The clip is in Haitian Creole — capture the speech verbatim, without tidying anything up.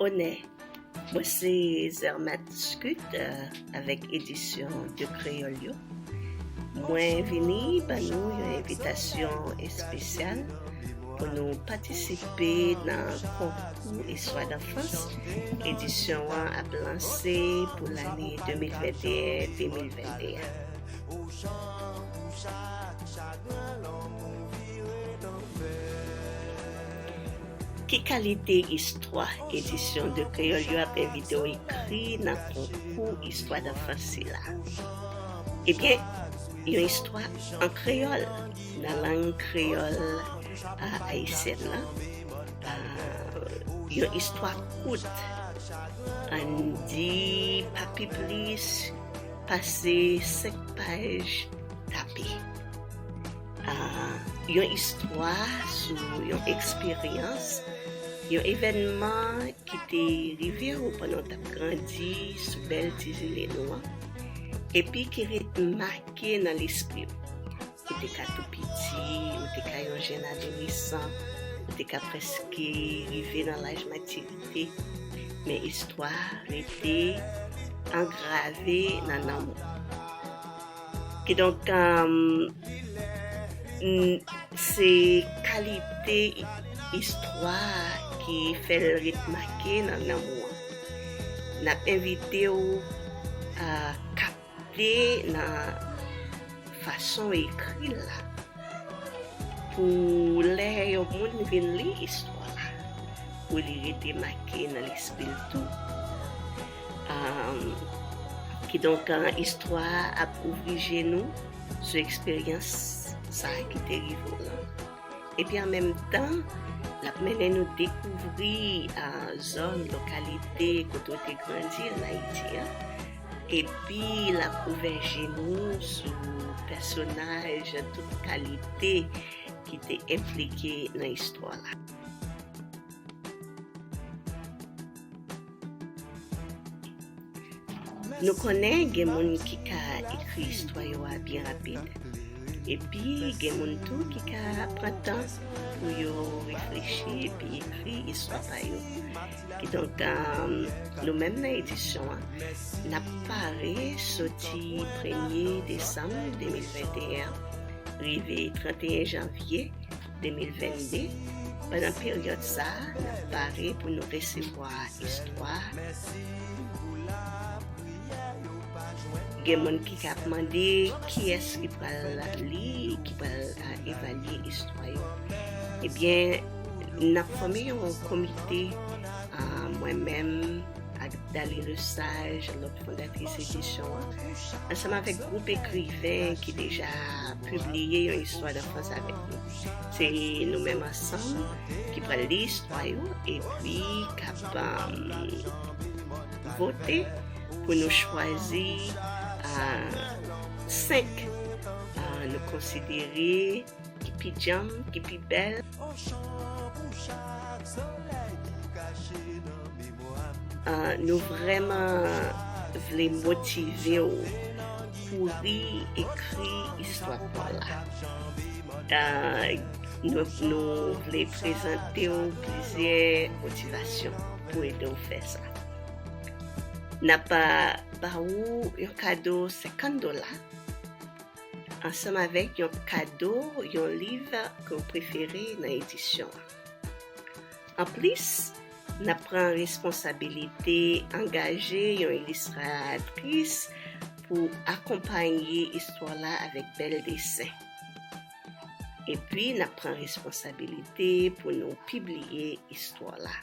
Onè, mwen se Zermatt Scutt, euh, avèk edisyon De Kreyòl Yo. Mwen vini ban nou yon envitasyon espesyal pou nou patisipe nan konkou Istwa Danfans. Edisyon an ap lanse pou lane de mil venteyen, de mil venteyen. Ki kalite istwa edisyon De Kreyòl Yo ap envite w ekri nan konkou Istwa Danfans sila? Ebyen, yon istwa an kreyòl, nan lang kreyòl, a, ayisyèn nan. A, yon istwa kout, ann di pa pi plis pase senk paj tape. A, yon istwa sou yon eksperyans, yon evènman ki te rive w pandan w t ap grandi sou bèl ti zile nou an, epi ki ret make nan lespri w. Ou te ka tou piti, ou te ka yon jèn adolesan, ou te ka prèske rive nan laj matirite, men istwa a rete angrave nan nanm ou. Kidonk, um, n- se kalite i- istwa ki fè l ret make nan nanm ou an. N ap envite w a kapte nan fason w ekri l la, pou lè yon moun vin li istwa la, pou li rete make nan lespri l tou. Am, kidonk, an, istwa a ap ouvri je nou sou eksperyans sa a ki te rive w lan. Epi an menm tan, l ap mennen nou dekouvri, a, zòn, lokalite kote w te grandi ann Ayiti an. Epi l ap ouvè je nou sou pèsonaj tout kalite ki te enplike nan istwa la. Nou konnen gen moun ki ka ekri istwa yo a byen rapid, epi gen moun tou ki ka pran tan pou yo reflechi epi ekri istwa pa yo. Kidonk, um, nou menm nan edisyon an, n ap pare soti premye desanm de mil venteyen an rive tranteyen janvye de mil vennde. Pandan peryòd sa a, n ap pare pou nou resevwa istwa. Gen moun ki ka ap mande kiyès ki pral li, ki pral, a, evalye istwa yo. Ebyen, n ap fòme yon komite, a, mwen menm, ak Daly Lesage, lòt fondatris edisyon an, ansanm avèk gwoup ekriven ki deja pibliye yon istwa danfans avèk nou. Se nou menm ansanm ki pral li istwa yo epi k ap, um, vote pou nou chwazi, uh, senk, uh, nou konsidere ki pi djanm, ki pi bèl. Ah, nou vrèman vle motive w kouri ekri istwa pa w la. Ah, nou, nou vle prezante w plizyè motivasyon pou ede w fè sa. N ap, ah, ba ou yon kado senkant dola, ansanm avèk yon kado, yon liv ke w prefere nan edisyon an. Anplis, n ap pran responsabilite angaje yon ilistratris pou akonpaye istwa la avèk bèl desen. Epi, n ap pran responsabilite pou nou pibliye istwa la.